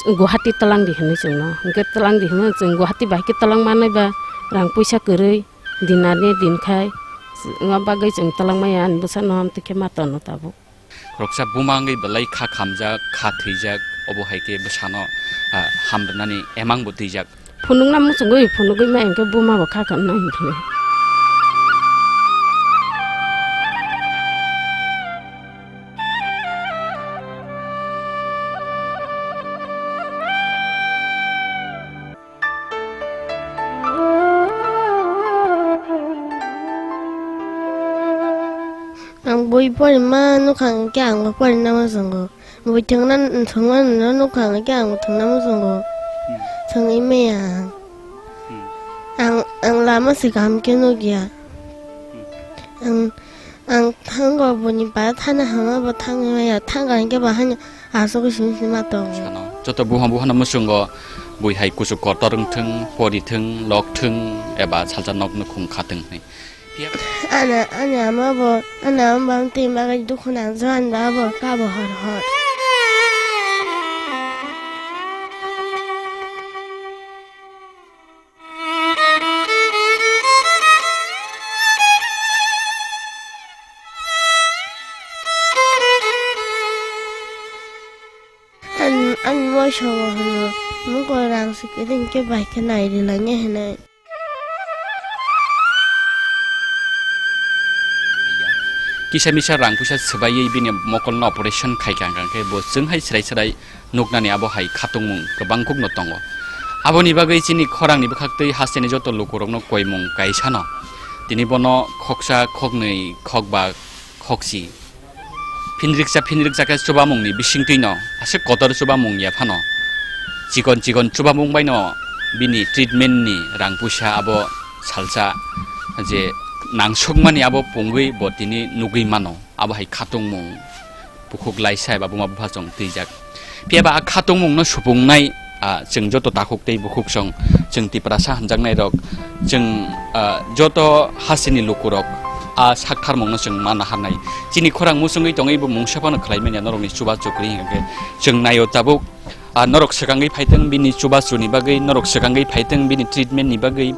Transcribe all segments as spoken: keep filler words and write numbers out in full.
Guwahati twlang di hinwi chwngno. Hwnkhe twlang di hinwi chwng Guwahati bai khe twlang manwi ba rang puisa kwrwi dinani din khai. Wng bagwi chwng twlang maya ani bwsano amtwi khe ma tono tabuk. Khoroksa buma wngwi belai kha khamjak, kha thwijak, obo hai khe bwsano, ah, hamrwnani emang bo twijak. Phunukna muchungwi phunugwi ma hwnkhe buma bo kha khamna hwnkhe. Ang bui porima nukha hwnkhe ang bo porina muchungo. Bui thwngna, thwngna nukha hwnkhe ang bo thwngna muchungo. Hmm. Thwngwi maya ang. Hmm. Ang, ang lama se kaham khe nukya. Hmm. Ang, ang thango buni para thana hama bo thangwi maya. Thanga hwnkhe bo haino asugwi simi sima tongo. Sano. Joto buha buhano muchungo bui hai kuchuk kotor wngthwng, porithwng, lokthwng eba salsa nok nukhung khathwng hinwi. Phiya Ani, ani ama bo, ani ama bo twi bagwi dukhu nang jwan ba bo kabo hor hor. Ani, ani moisobo hwnwi, "Nokho rang se kwrwi hwnkhe bai khe nai rwlainai," hwnwi. Kisa misa rang puisa swbaiwi bini mokolno operation khaikha, hwnkhe bo chwng hai chwrai chwrai nuknani abo hai khatungmung kwbangkukno tongo. Aboni bagwi chini khorangni bwkhaktwi hasteni joto lukurokno koimung kaisano. Tini bono khoksa, khoknwi, khokba, khokchi. Phinriksa phinriksa khe chubamungni bisingtwino aswk kotor chubamung ya phano, chikon chikon chubamung baino bini treatment ni rang puisa abo salsa je nangsukmani abo pungwi bo tini nugwi mano, abo hai khatungmung bukhuk laisa eba buma bupha chwng twijak. Phiya ba a khatungmungno supungnai, ah, chwng joto takhuk tei bukhuk song, chwng Tiprasa hwnjaknai rok, chwng, ah, joto hasteni lukurok a saktharmungno chwng ma naharnai. Chini khorang muchungwi tongwi bo mungsa phano khlai manya norokni chubachu kwrwi hwnkhe chwng naio tabuk, ah, norok swkangwi phaithwng bini chubachuni bagwi, norok swkangwi phaithwng bini treatment ni bagwi.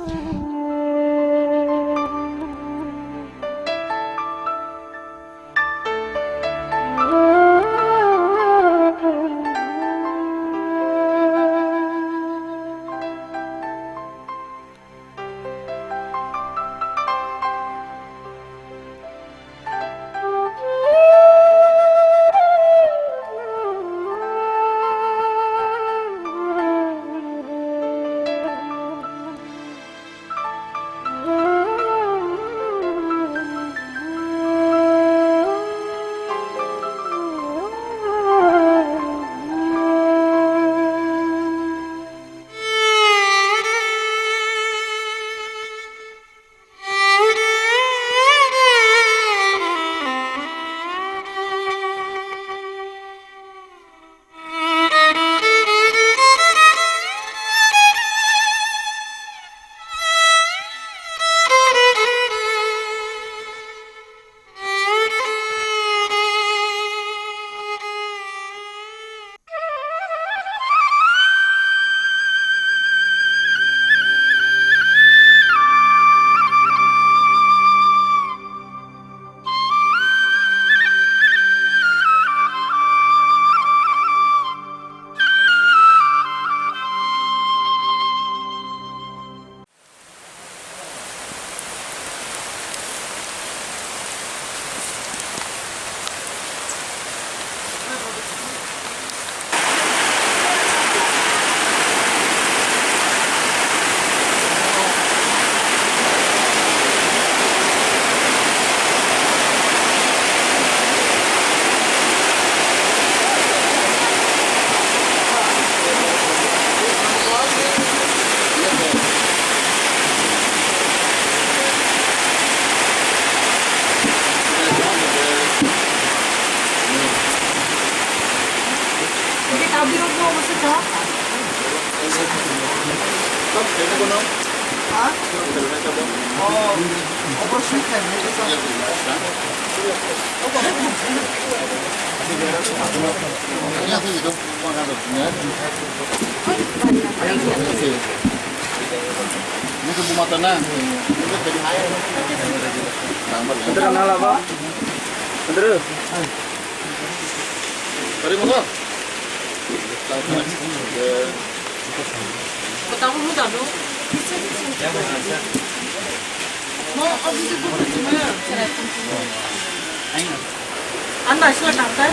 Anda sila tangkai.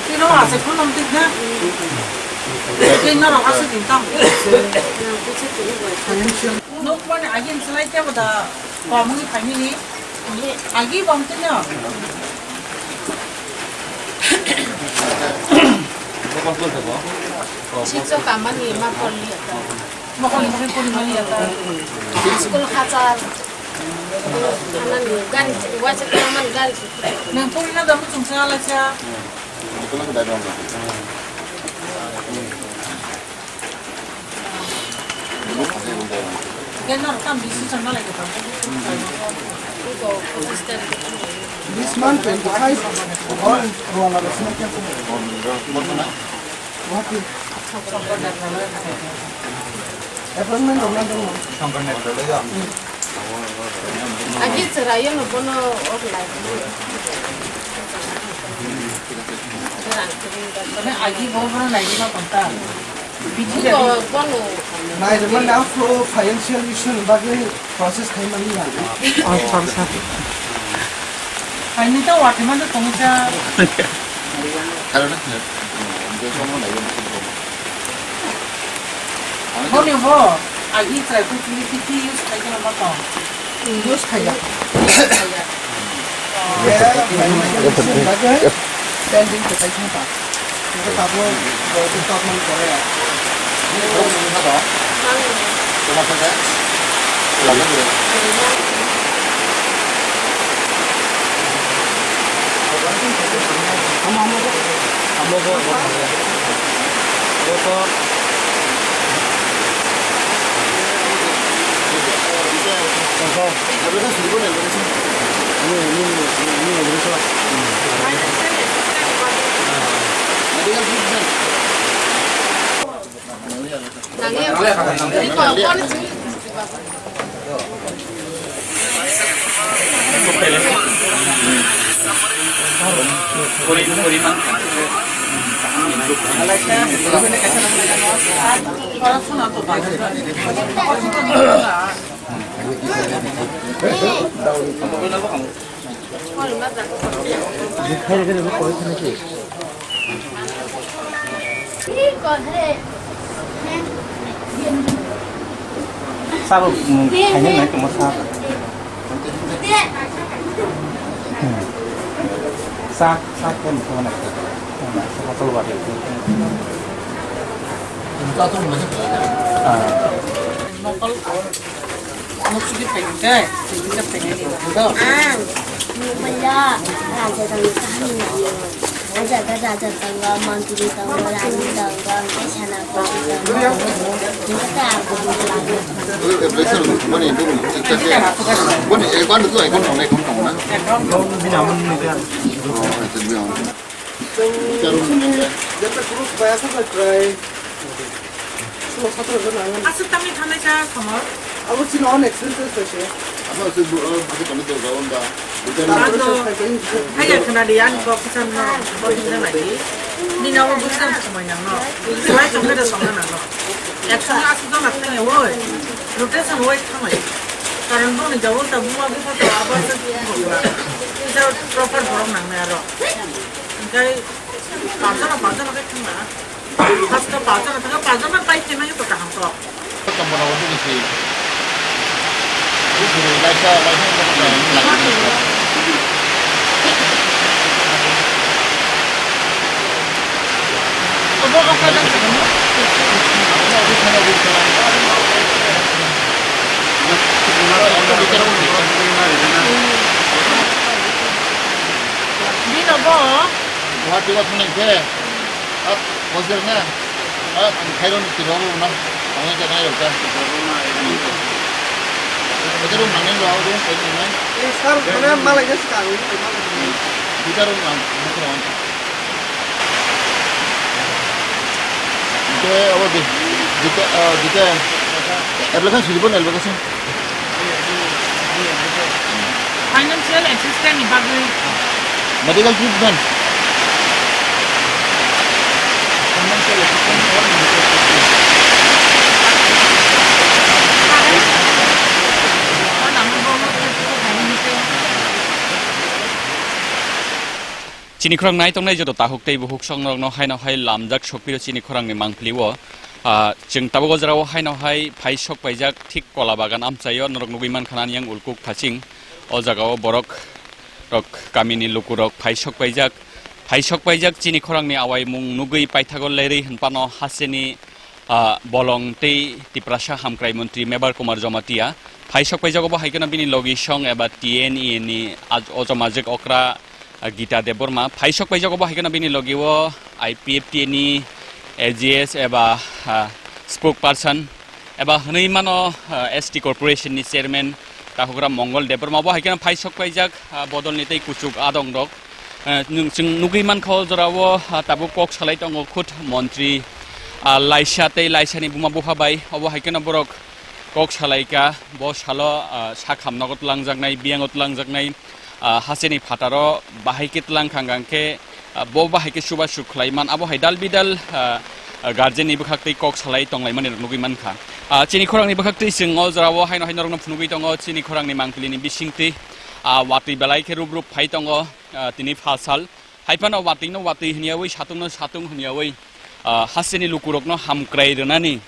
Tino ase phone om tikna. Tino rok ase tintang. Nuk mani agin selai te bada. Pamuni phaimini. Agi bom tino. Sitio kamani ma poli ata. Mokol mokol poli mani ata. School khachar. Anani gari, waisa kamani gari. Nang poli na damu chungsa alaisa. This month twenty-five, all Rwanda National Camp. Guwahati. Appointment rok na dong. Agi chwraio no bono offline. Agi bo bono naigwi ma tongta. Bono. Nairwkmani afro financial issue ni bagwi process khaimani ya. Oh, sorry, sorry. Kainwi ta watwi mano tongsa. Boni bo agi chwrai kuk chini kiki use khai khe ma tong. Use khai ya. Use khai ya. Pending ke khai khe ta. Ito tabo bo ito man kore ya. Ni ko ni ko. Ko ma ko. Sabo, mm, khaina nai tongma sa. Hmm. Sa, sa kon ko na. Sa ko ba de. Ah. Ang, nukmaya, raja tangwi kaham nangya. Raja da raja tango, mantri tango, rani tango, hingke senapati tango. Hingke ta ako. Boni, eh, bani tu icon tongo, icon tongo na? Oh, icon tongo. Chwng chini jeta group bai aswk bai kwrai. Aswk tamni thangnai kha khomor. Abo chini on expenses bai se. Abo se bu, abo se tamni to jawon da. Ando, haya khna di, ani kok kisan no, kok kisan lagi. Ni na abo bujisan samai nang no. Samai tongkhe da songna nang no. Ekso aswk jona thangya oi. Rotation oi thangnai. Karon boni jawon ta buma bupha to abo se bupha. Kisa proper borok nangnai aro. Hingke pajama, pajama khe thangna. Pasto pajama thangna, pajama pai khe mani to kaham to. Kamora wajib isi. Isi laisa, laisa. Obo oka dan. Bino bo. Guwahati o thangnaikhe, ah, hostel na, ah, ang khairokni twi rogo rwna. Ano janai rok ta. Ito room nang nai rok, room koi nang nai. Eh, sir, mane malai ya sika, room koi malai. Duita room nang, buku nang. Ito, abo di, duita, ah, duita. Application sujibon, application. Financial assistance ni bagwi. Medical treatment. Financial assistance or medical treatment. Chini khorang nai tongnai joto tahuk tei buhuk song norokno haino hai lamjak sokphiro chini khorangni mangpili o. Ah, chwng tabuk o jora o haino hai phai sok paijak thik kola bagan amchai o norok nugwi mankha nani yang ulkuk phaching. O jaga o borok rok kamini lukurok phai sok paijak, phai sok paijak chini khorangni awaimung nugwi paithago lerwi hinphano hasteni, ah, bolong tei Tiprasa hamkrai montri Mebar Kumar Jamatia phai sok paijak, obo hai kheno bini logi song eba T N E ni aj-, ojomajwk okra, ah, Gita Debbarma phai sok paijak, obo hai kheno bini logi o I P F T ni A G S eba, ah, spokesperson eba hwnwi mano, ah, S T corporation ni chairman Tahugra Mongol Debbarma bo hai kheno phai sok paijak, ah, bodol ni tei kuchuk adong rok. Ah, nwng chwng nugwi mankha o jora o, ah, tabuk kok salai tongo khud montri, ah, Laisa tei Laisa ni buma bupha bai obo hai kheno borok kok salai ka bo salo, ah, sakham nogo twlangjaknai, biyango twlangjaknai, ah, hasteni phataro bahai khe twlang kha hwnkhe, ah, bo bahai khe chubachu khlai man, abo hai dal bidal, ah, ah, guardian ni bwkhak twi kok salai tonglaimani rok nugwi mankha. Ah, chini khorang ni bwkhak twi chwng o jora o haino hai norok no phunugwi tongo, chini khorang ni mangpili ni bising twi, ah, watwi belai khe rup rup phai tongo, ah, tini pha sal. Hai phano watwi no watwi hwnyawi, satung no satung hwnyawi, ah, hasteni lukurokno hamkrai rwnani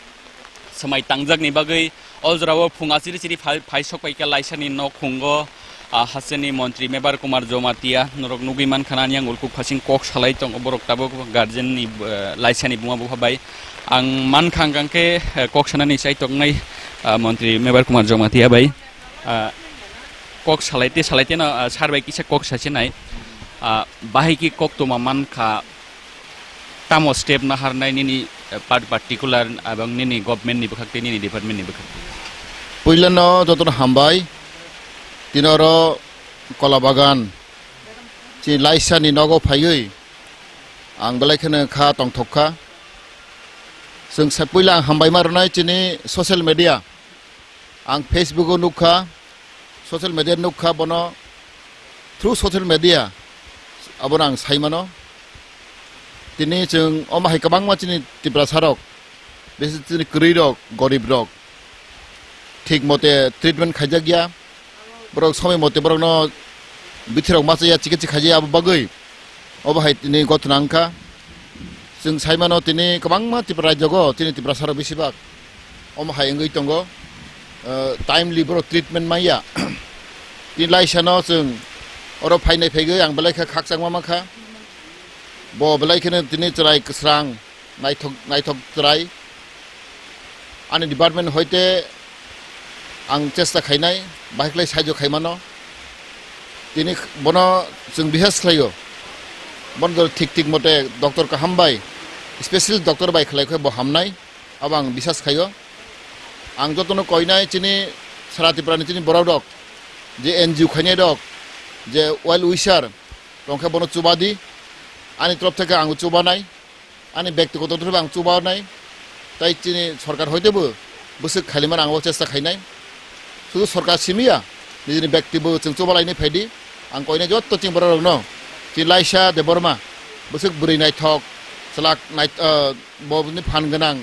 swmai tangjakni bagwi o jorao phung achiri chiri phai, phai sok pai kha Laisani nok khungo, ah, hasteni montri Mebar Kumar Jomatia norok nugwi mankha nani yang ulkuk phasing kok salai tongo borok tabuk guardian ni, eh, Laisani buma bupha bai. Ang mankha hwnkhe, eh, kok sanani chai toknai, ah, montri Mebar Kumar Jomatia bai. Ah, kok salai te salai te no, ah, sar bai kisa kok sasinai, ah, bahai ki kok toma mankha, tamo step naharnai nini, ah, par-, particular abang nini government ni bwkhak tei nini department ni bwkhak tei? Puilano jotono hambai, tini oro Kola Bagan, chini Laisa ni nogo phaiwi ang belai kheno kha tongthok kha. Chwng sa puila ang hambai ma rwnai chini social media. Ang Facebook o nukha, social media nukha bono, through social media abono ang sai mano. Tini chwng omo hai kwbangma chini Tiprasa rok, bisi chini kwrwi rok, gorib rok thik mote treatment khaijak ya, borok somoi mote borokno bithi rok machaya, chikitsa khaijak ya, abo bagwi obo hai tini gothona wngkha. Chwng sai mano tini kwbangma Tripura rajyogo chini Tiprasa rok besibak omo hai wngwi tongo, ah, timely borok treatment manya. Tini Laisano chwng oro phainai phaigwi ang belai khe khakchangma mankha. Bo belai kheno tini chwrai kwsrang, naithok, naithok chwrai. Ani department hoite ang chesta khainai, bahai khlai saijo khaimano. Tini bono chwng bihas khlaio. Bono thik thik mote doctor kaham bai, special doctor bai khlai khe bo hamnai. Abo ang bisas khaio. Ang jotono koinai chini sara Tripura ni chini borok rok, je N G O khainai rok, je well wisher tongkhe bono chuba di. Ani torof theke ang chubanai, ani bektigoto torof ang chubanai. Tai chini sorkar hoite bo bwswk khailaimani ang o chesta khainai. Sudu sorkar simi ya, nijini bekti bo chwng chubalainai phaidi. Ang koinai jotto chini borok rokno, chini Laisa Debbarma, bwswk bwrwi naithok, chwlak nai-, ah, bo bini phan gwnang,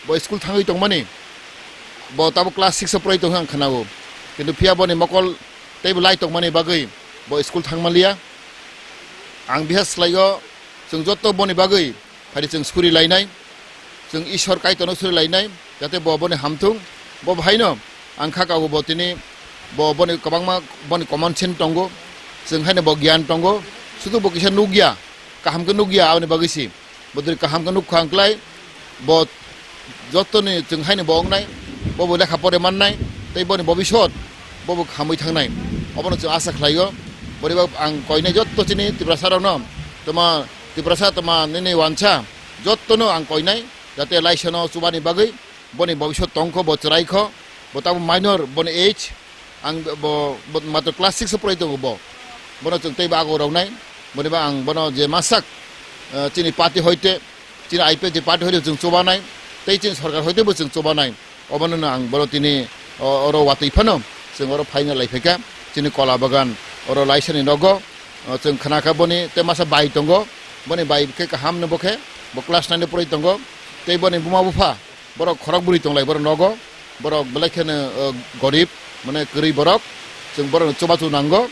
bo school thangwi tongmani, bo tabuk class six o poroi tongkha ang khwnao, kintu phiya boni mokol teibo lai tongmani bagwi bo school thangmanliya. Ang bihas khlaio, chwng jotto boni bagwi phaidi chwng suri lainai, chwng Ishwar Kaitorno suri lainai, jate bo boni hamthung, bo bahaino ang kha kago bo tini, bo boni kwbangma boni common sense tongo, chwng haino bo giyan tongo, sudu bo kisa nukya, kaham khe nukya aboni bagwi si. Bo diri kaham khe nuk kha wngklai, bo jottoni chwng haino bo wngnai, bo bo lekha pore mannai, tei boni bobisot bo bo khamwi thangnai. Obono chwng asa khlaio. Boni bagwi ang koinai jotto chini Tiprasa rokno, toma Tiprasa toma nini wansa jottono ang koinai, jate Laisano chubani bagwi Boni bobiswt tongkho, bo chwraikho, bo tabuk minor, boni age, ang bo, bo matro class six o poroi tongo bo. Bono chwng teibo ago roknai, boni ba ang bono je masak, eh, chini party hoite, chini I P F ni party hoite chwng chubanai, tei chini sorkar hoite bo chwng chubanai. Obono no ang bono tini, o, oro watwi phano chwng oro phaina lai phaikha, chini kola bagan, oro laisani nogo, o, chwng khnakha boni tei masa bai tongo, boni bai khe kaham no bo khe, bo class nine o poroi tongo, tei boni buma bupha, borok khorok bwrwi tonglai borok nogo, borok belai kheno, o, gorib, mane kwrwi borok, chwng borokno chubachu nango,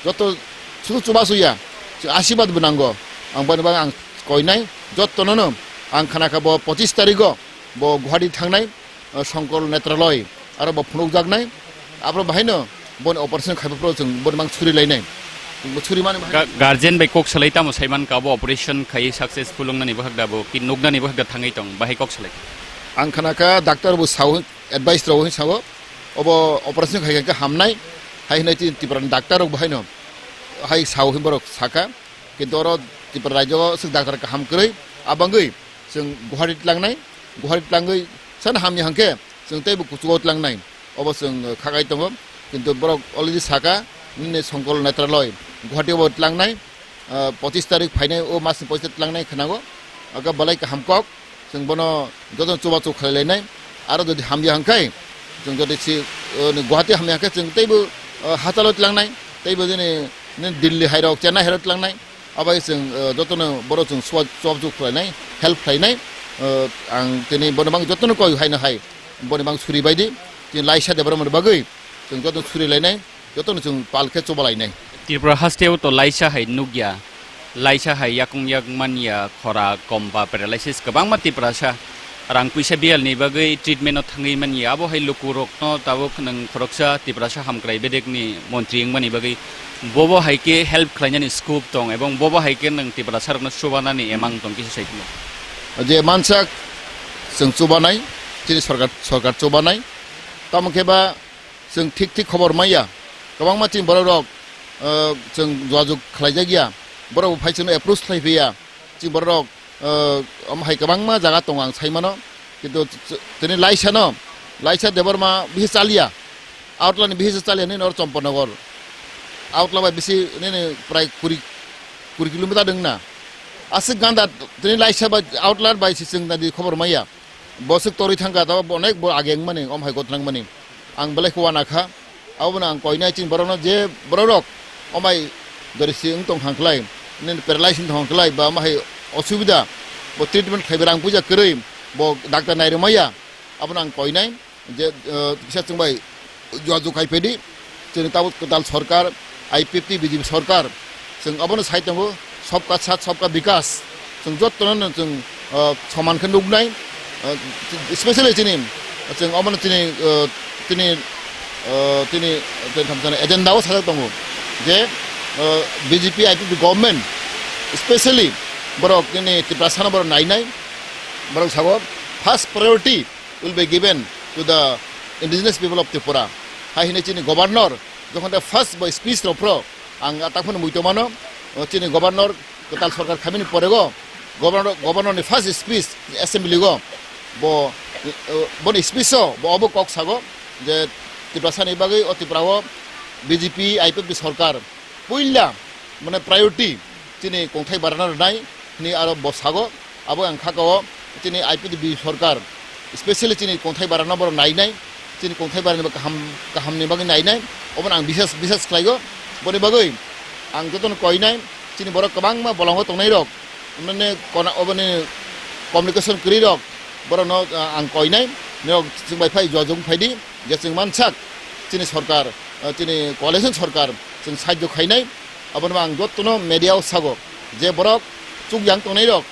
joto sudu chubachu ya, chwng asibad bo nango, ang boni bagwi ang koinai, jotono no ang khnakha bo pochis tarigo bo Guwahati thangnai, o, Songkol Netraloi, aro bo phunukjaknai, abo bahaino boni operation khaiphuru chwng boni mang suri lainai. Suri mani bahai Ga-, guardian bai kok salai tamo saiman ka bo operation khai successful wngnani bwkhak da bo ki nuknani bwkhak da thangwi tong bahai kok salai. Ang khnakha doctor bo sao advice rao hin sao obo operation khai khe hamnai hai hinai ti Tipra ni doctor rok bahaino hai sao hin borok saka kintu oro Tipra rajyo sik doctor kaham kwrwi abangwi chwng Guwahati tlangnai Guwahati tlangwi san hamya hangkhe chwng teibo kuchugo tlangnai. Obo chwng, eh, khakai tongo. Kintu borok already saka, nini Songkol Netraloi, Guwahati o tlangnai, eh, pochis tarik phainai, o masni pochis tarik tlangnai khwnago. Aga belai kaham kok, chwng bono jotono chubachu khlailainai. Aro jodi hamya hangkhai, chwng jodi si, eh, Guwahati hamya hangkhe chwng teibo, eh, hachalo tlangnai, teibo jini, nini Delhi hairok, Chennai hairok tlangnai. Abai chwng, eh, jotono boro chwng chuba-, chubachu khlainai, help khlainai. Eh, ang tini bono bang jotono koi haino hai. Boni bang suri baidi, chini laisa Debbarma ni bagwi, chwng joto suri lainai, jotono chwng pal khe choba lainai. Tripura hasteo to laisa hai nukya, laisa hai yakung yak manya, khora, komba, paralysis, kwbangma Tiprasa rang puisa biyal ni bagwi treatment o thangwi manya, abo hai luku rokno tabuk nwng khoroksa Tiprasa hamkrai bedek ni montri wngmani bagwi bobo hai khe help khlainani scope tong, ebong bobo hai khe nwng Tiprasa rokno chubanani emang tong kisa sai phano. Je mansak chwng chubanai, chini sorkar, sorkar chubanai. Tamo khe ba chwng thik thik khobor maya. Kwbangma chini borok rok, eh, chwng jogajog khlaijak ya. Borok bo phai chwngno approach khlai phiya. Chini borok rok, eh, omo hai kwbangma jaga tongo ang sai mano. Kintu ch-, tini laisa no, laisa Debbarma bisi chaliya. Outla ni bisi chaliya nini or Champanagar. Outla bai bisi nini prai kuri, kuri kilometer dwng na. Aswk ganda tini laisa bai outla bai si chwng nadi khobor maya. Bo swk torwi thangkha, tabo bo onek bo age wngmani, om hai gotnang mani. Ang belai khe uanakha. Abono ang koinai chini borokno je borok rok omai jori si wng tong hangklai, nini paralysis wng tong hangklai, ba omo hai osubida, bo treatment khlaibai rang puisa kwrwi, bo doctor nairwmaya, abono ang koinai. Je, eh, kisa chwng bai jogajog khai phaidi, chini tabuk kwtal sorkar, I P F T B J P sorkar, chwng abono sai tongo, sabka saath, sabka bikas, chwng jotono no chwng, eh, soman khe nuknai, eh, especially chini, chwng abono chini, eh, chini, eh, chini, chini agenda o sajak tongo je, eh, B J P I P F T government, especially borok nini Tiprasa no borok nainai, borok sabo first priority will be given to the indigenous people of Tripura. Hai hinwi chini governor, jokhon the first bo speech rok phro, ang atak phano muitu mano, o chini governor kwtal sorkar khamini porego, governor, governor ni first speech assembly go, bo, o, boni speech o, bo obo kok sago, je Tiprasa ni bagwi o Tripura o B J P I P F T sorkar, puila, mane priority, chini kongthai barana rwnai, hwnwi aro bo sago, abo ang kha kao, chini I P F T sorkar, specially chini kongthai barana borok nainai, chini kongthai barani bo kaham, kahamni bagwi nainai, obono ang bisas, bisas khlaigo, boni bagwi ang jotono koinai, chini borok kwbangma bolongo tongnai rok, mane kona, oboni communication kwrwi rok, borokno, ah, ang koinai, norok chwng bai phai jogajog phaidi, je chwng mansak, chini sorkar, ah, chini coalition sorkar, chwng sahajyo khainai, abono ang jotono media o sago, je borok chukjang tongnai rok,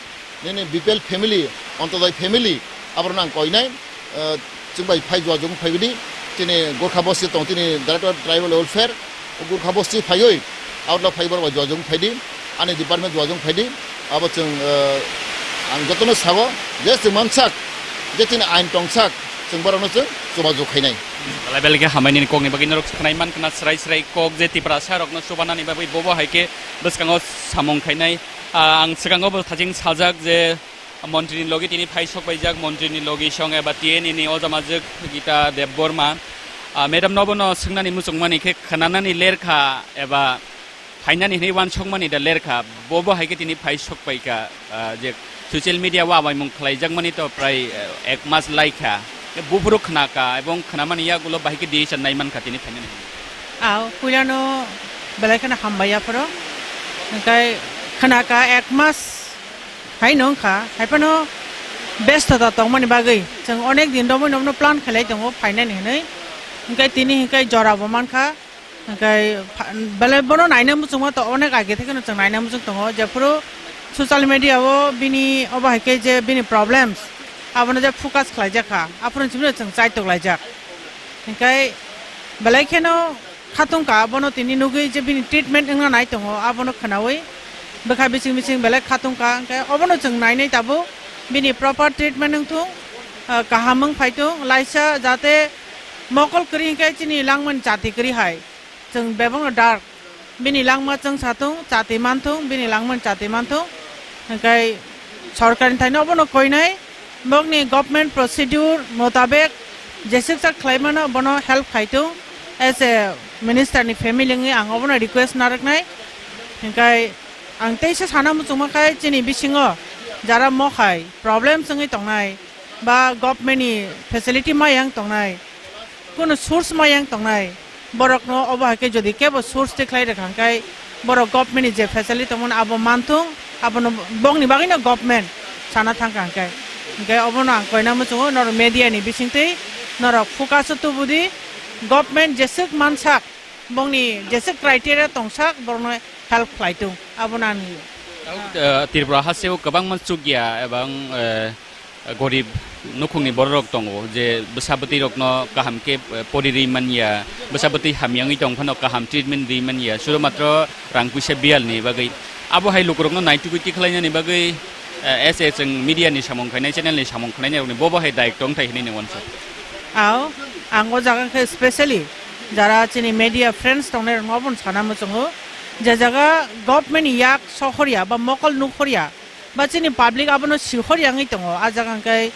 nini B P L family, Antyodoi family, aborokno ang koinai, ah, chwng bai phai jogajog phaibidi, chini Gorkha Bosti tong, chini Director Tribal Welfare, o Gorkha Bosti phaiwi, outla phai borok bai jogajog phaidi, ani department jogajog phaidi, abo chwng, eh, ang jotono sago, je chwng mansak, je chini ain tongsak, chwng borokno chwng chubachu khainai. Belai belai khe hamai nini kokni bagwi norok khwnai mankha na, srai srai kok je Tiprasa rokno chubanani bagwi bobo hai khe bwskango samung khainai. Ah, ang swkango bo thaching sajak je Montri ni logi tini phai sok paijak, montri ni logi song eba T N A ni ojamajwk Gita Debbarma. Ah, madam no bono swngnani muchungmani khe khwnanani lerkha eba phainani hinwi uansukmani da lerkha. Bo bo hai khe tini phai sok paikha, ah, je social media o abaimung khlaijakmani to prai, eh, ek mas laikha. Buphuru khnakha ebong khnamani yagulo bahai khe decision naimankha tini phainani. Aw, puilano belai kheno hambai aphuru. Hingkai khnakha ek mas hai nongkha, haiphano bestota tongmani bagwi chwng onek din romwi nono plan khlai tongo phainani hinwi. Hingkai tini hingkai jora bo mankha. Hingkai pha-, belai bono naina muchungma to onek age thekeno chwng naina muchung tongo. Jephuru social media o bini obo hai khe je bini problems abono je focus khlaijak kha, aphuru chwngno chwng chaitok laijak. Hingkai belai kheno khatungkha, abono tini nugwi je bini treatment wngna nai tongo, abono khwnawi bwkha bising bising belai khatungkha, hingke obono chwng nainai tabuk, bini proper treatment wngthung, ah, kaham wng phaitung, laisa jate mokol kwrwi hingke chini langmani chati kwrwi hai, chwng bebakno dark, bini langma chwng satung, chati manthung, bini langmani chati manthung, hingke sorkarni thaino obono koinai, bokni government procedure motabek jeswk chak khlaimano bono help khaitung. As a minister ni family wngwi ang obono request narwknai. Hingkai ang teisa sana muchungma khai chini bisingo jara mo khai problems wngwi tongnai ba government ni facility mayang tongnai, kunu source mayang tongnai, borokno obo hai khe jodi kebo source twi khlai rwkha hingkai borok government ni je facility tongmani abo manthung, abono bongni bagwino government sana thangkha hingkai. Hingkai obono ang koina muchungo norok media ni bisingtwi norok focus o tubudi, government jeswk mansak bongni jeswk criteria tongsak borokno help khlaitung abono ani. Tabuk, eh, Tripura hasteo kwbangma chukya ebang, eh, gorib nukhungni bororok tongo, je bwsa bwtwi rokno kaham khe, eh, pori rwi manya, bwsa bwtwi hamya wngwi tong phano kaham treatment rwi manya, suro matro rang puisa biyal ni bagwi. Abo hai lukurokno naitugwi tikhlainani bagwi, eh, as a chwng media ni samung khainai, channel ni samung khainai rokni bobo hai dayikto wngthai hinwi nung uansuk. Ao, ang o jaga khe specially jara chini media friends tongnai rokno obono sana muchungo, je jaga government ni yak sohorya ba mokol nukhorya, ba chini public abono sihor yangwi tongo. A jaga hwnkhe,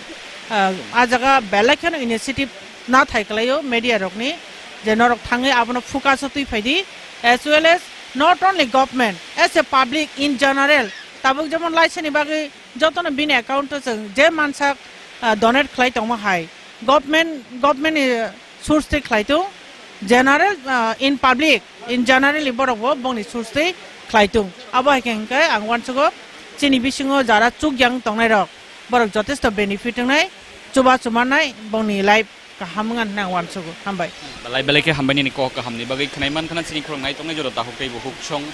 ah, a jaga belai kheno initiative nathai kwlaio media rokni, je norok thangwi abono focus o twi phaidi, as well as not only government, as a public in general, tabuk jemon laisani bagwi jotono bini account o chwng je mansak, ah, donate khlai tongma hai, government, government ni source twi khlai tung, general, ah, in public, in generally borok bo bongni source twi khlai tung. Abo hai khe hwnkhe ang uansugo chini bisingo jara chukya wng tongnai rok, borok jotesto benefit wngnai, chuba chumanai, bongni life kaham wngna hinwi ang uansugo. Hambai. Belai belai khe hambai nini kok kahamni bagwi khwnai mankha na chini khoroknai tongnai jora dakhuk tei bukhuk song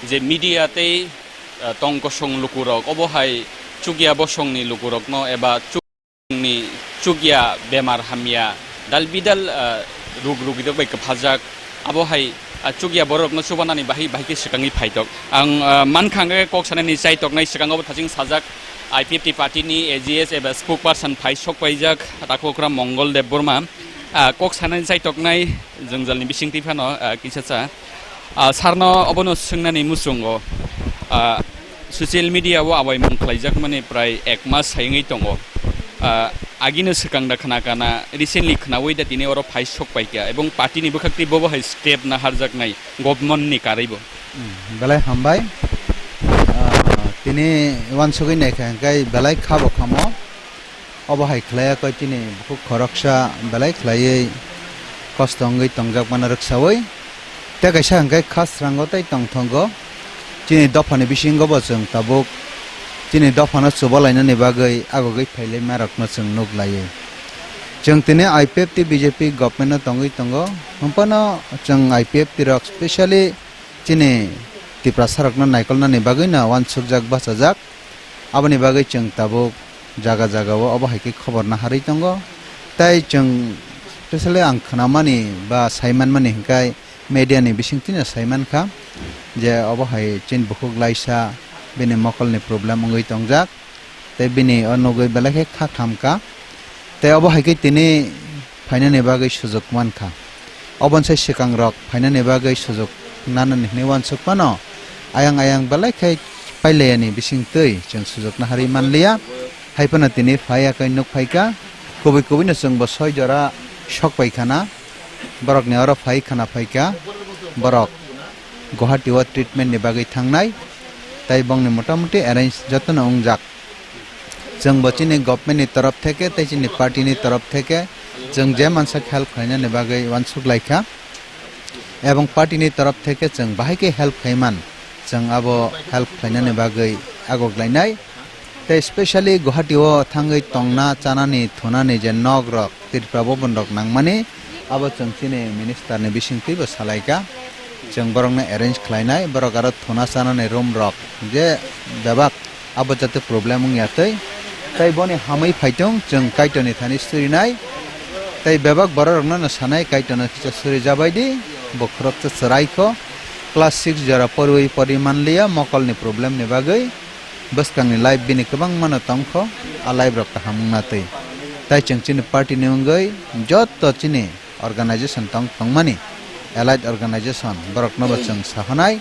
je media tei, ah, tong kosong lukurok obo hai chukya bosongni lukurokno eba chuk- ni chukya bemar hamya dal bidal, ah, rug rugirok bai kwphajak. Abo hai, ah, chukya bororokno chubanani bahai bahai khe swkangwi phaitok. Ang, ah, mankha hwnkhe kok sanani chaitoknai swkango bo thaching sajak I P F T party ni A G S eba spokesperson phai sok paijak Takhukram Mongol Debbarma. Ah, kok sanani chaitoknai jwngjalni bisingtwi phano, ah, kisa cha. Ah, sarno obono swngnani muchungo, ah, social media o abaimung khlaijakmani prai ek mas sai wngwi tongo. Ah, agino swkang da khna kana, recently khnaui da tini oro phai sok paikha, ebong party ni bwkhak twi bobo hai step naharjaknai government ni karwi bo. Hmm, belai hambai. Ah, tini uansugwi naikha hwnkhe belai kha bo khamo. Obo hai khlai khe chini bukhuk khoroksa belai khlaiwi kosto wngwi tongjak mano rwksaui. Tei kaisa hwnkhe kha srango tei tongthogo. Chini dophani bisingo bo chwng tabuk chini dophano chubalainani bagwi agogwi phailaima rokno chwng nuk laiwi. Chwng tini I P F T B J P government no tongwi tongo. Hwnphano chwng I P F T rok specially chini Tiprasa rokno naikolnani bagwino uansukjak bachajak. Aboni bagwi chwng tabuk jaga jagao obo hai khe khobor naharwi tongo. Tei chwng specially ang khnamani ba saimanmani hwnkhe media ni bisingtwino saimankha je obo hai chini bukhuk laisa bini mokolni problem wngwi tongjak. Tei bini o nugwi belai khe kha khamkha. Tei obo hai khe tini phainani bagwi sujuk mankha. Oboni sai swkangrok phainani bagwi sujuk nanani hwnwi uansuk phano ayang ayang belai khe pailaiani bisingtwi chwng sujuk naharwi manliya. Hai phano tini phai yakwi nuk phaikha, kubui kubui no chwng bo soi jora sok pai khana, borok ni oro phai khana phaikha, borok Guwahati o treatment ni bagwi thangnai, tai bongni motamuti arrange jotono wngjak. Chwng bo chini government ni torof theke tei chini party ni torof theke chwng je mansak help khlainani bagwi uansuk laikha, ebong party ni torof theke chwng bahai khe help khaiman, chwng abo help khlainani bagwi agok lainai. Tei specially Guwahati o thangwi tongna, chanani, thunani je nok rok, Tripura bobon rok nangmani, abo chwng chini minister ni bisingtwi bo salaikha. Chwng borokno arrange khlainai, borok aro thuna chanani room rok je bebak abo jate problem wngya twi. Tei boni hamwi phaitung chwng Kaitorni thani surinai. Tei bebak borok rokno no sanai Kaitorno kisa suri jabai di, bo khoroksa chwrai kho. Class six jora porwi pori manliya mokolni problem ni bagwi. Bwskangni life bini kwbangmano tongkho, a life rok kaham wngna twi. Tai chwng chini party ni wngwi joto chini organization tong tongmani, allied organization, borokno bo chwng sahonai,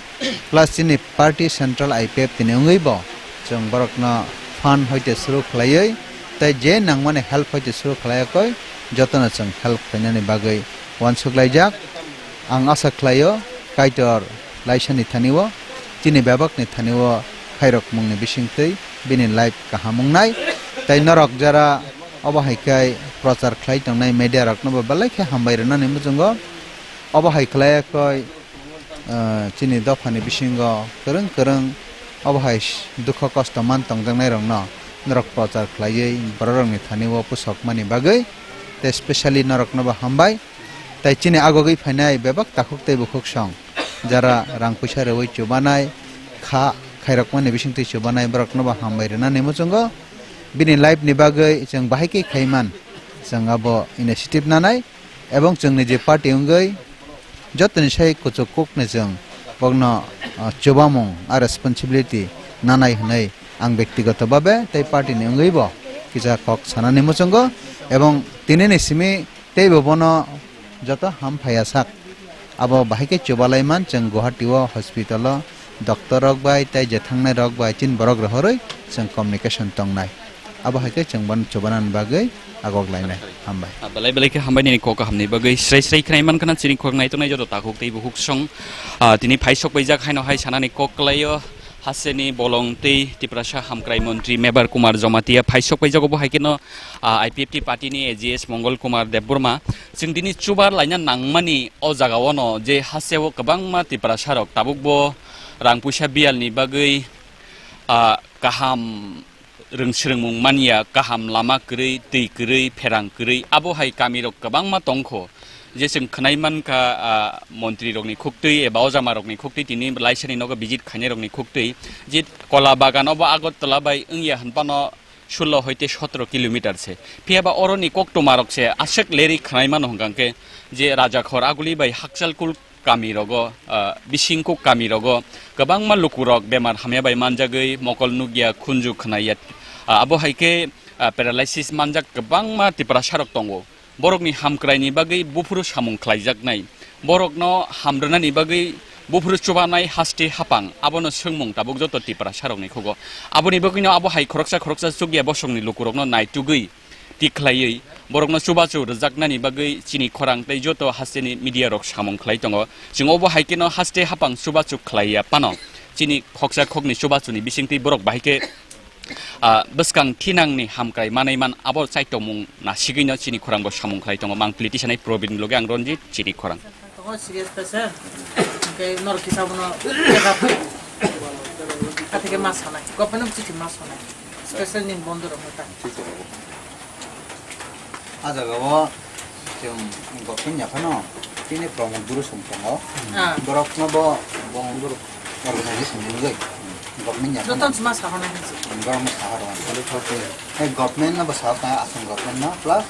plus chini party central I P F T ni wngwi bo chwng borokno fund hoite suru khlaiwi, tai je nangmani help hoite suru khlaiya koi, jotono chwng help khlainani bagwi uansuk laijak. Ang asa khlaio, Kaitor laisani thani o, chini bebakni thani o khairokmungni bisingtwi bini life kaham wngnai. Tai norok jara obo hai khe prochar khlai tongnai media rokno bo belai khe hambai rwnani muchungo. Obo hai khlai koi, ah, chini dophani bisingo kwrwng kwrwng obo hai dukho kosto man tongjaknai rokno norok prochar khlaiwi borok rokni thani o pusokmani bagwi, tei specially norokno bo hambai. Tai chini agogwi phainai bebak takhuk tei bukhuk song, jara rang puisa rwui chubanai, kha khairokmani bisingtwi chubanai borokno bo hambai rwnani muchungo. Bini life ni bagwi chwng bahai khe khaiman, chwng abo initiative nanai, ebong chwngni je party wngwi jotoni sai kuchuk kukni chwng bokno, ah, chubamung a responsibility nanai hwnwi ang bektigoto babe tei party ni wngwi bo kisa kok sanani muchungo, ebong tinini simi teibo bono joto ham phaiya sak. Abo bahai khe chubalaiman chwng Guwahati o hospital o doctor rok bai tei je thangnai rok bai tin borok rohorwi chwng communication tongnai. Abo hai khe chwng bono chubanani bagwi agok lainai. Hambai. Ah, belai belai khe hambai nini kok kahamni bagwi. Srai srai khnai man khna chini khorok nai tongnai joto takhuk tei bukhuk song, ah, tini phai sok paijak haino hai sanani kok kwlaio. Hasteni bolong tei Tiprasa hamkrai montri Mebar Kumar Jamatia phai sok paijak obo hai kheno, ah, I P F T party ni A G S Mongol Kumar Debbarma. Chwng tini chubar laina nangmani o jaga o no je haste o kwbangma Tiprasa rok tabuk bo rang puisa biyal ni bagwi, ah, kaham rwng swrwngmung manya, kaham lama kwrwi, twi kwrwi, pherang kwrwi, abo hai kamirok kwbangma tongkho. Je chwng khwnai mankha, ah, montrirokni khuktwi eba ojamarokni khuktwi tini laisani nogo visit khainairokni khuktwi, je kola bagan obo Agartala bai wngya hwnphano sullo hoite sotro kilometer se. Phiyaba oroni koktwmarok se aswk lerwi khwnai mano hwnkha khe je Rajakhor Aguli bai Hakchalkul kami rogo, ah, bisingkuk kami rogo kwbangma lukurok bemar hamya bai manjagwi mokol nukya, khunju khwnaya. Ah, abo hai khe, ah, paralysis manjak kwbangma Tiprasarok tongo. Borokni hamkraini bagwi buphuru samung khlaijaknai. Borokno hamrwnani bagwi buphuru chubanai haste hapang, abono swngmung tabuk joto Tiprasarokni khugo. Aboni bagwino abo hai khoroksa khoroksa chukya bosongni lukurokno naitugwi, tikhlaiwi borokno chubachu rwjaknani bagwi chini khorang tei joto hasteni media rok samung khlai tongo. Chwng obo hai kheno haste hapang chubachu khlaiya phano chini khoksa khokni chubachuni bisingtwi borok bahai khe, ah, bwskang thinangni hamkrai manai man abo chaitokmung nasigwino chini khorango samung khlai tongo. Mang politician hai Probin loge ang Ranjit chini khorang. Tongo serious patient, hingke norok kisa bono check up khai. Athike ma sanai, government no chithi ma sanai, special nini bondo rok ta. Ah jaga o chwng government ni yaphano tini Pramod Guru song tongo. Ah. Borok no bo, bo organization ni wngwi government ni yaphano. Joto no ma sahornai hinsi. Borok no sahoro. Hey, government no bo sahor kaya, Assam government no plus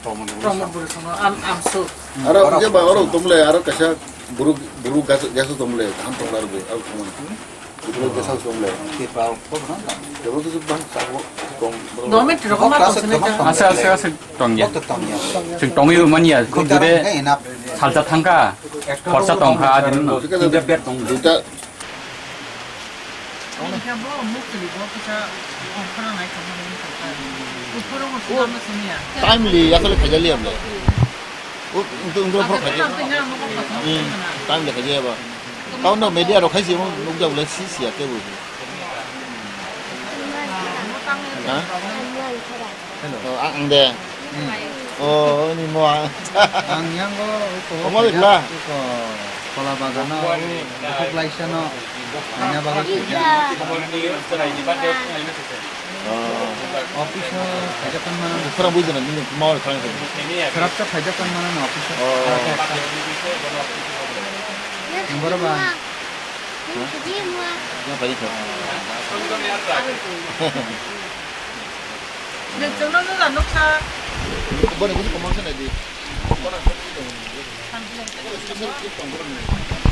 Pramod Guru Pramod song. Guru song, am, am so. Aro Borok hwnkhe ba oro song. Tongmole, aro kaisa buru, buru gas, gas tongmole, kaham tongmole aro bo, aro tongmole. Buru gas tongmole. Tipra ko na? Tebo kisa bang sabo tong, bro. Government rok ma tong sini ka. Asa, asa, asa tong ya. Kok tong ya? Sing tong yu man ya, khub jure salsa thangka, khorsa tongkha, adin no. Duta. Hingke bo mukuli bo kisa ongkhorna nai tongmani wngkha. Uphuru mo swnamno simiya. Timely asole khaijaliya bole. Ungtong ungtong phoro khaijak. Timely khaijaya ba. Tauno media rok khaisi mo nukjak bole si siya kebo. Ha? Hello. Oh, ang, ang de. Hmm. Oh, ini mo ang. Ang yang go, iko, Omo de bla. Iko, kola bagano, iko, bukhuk laisano, nanya bagwi khaijak. Oh. Office o khaijak kan mana? Khorang bujana nini mawar khorang khaijak. Khorang ta khaijak kan mana office o? Oh. Khorang ta. Nung boro ba? Hah? Yang paling kau. Nwng chwngno nula nukha. Bono kunu komang sana di. Bono kunu komang sana di.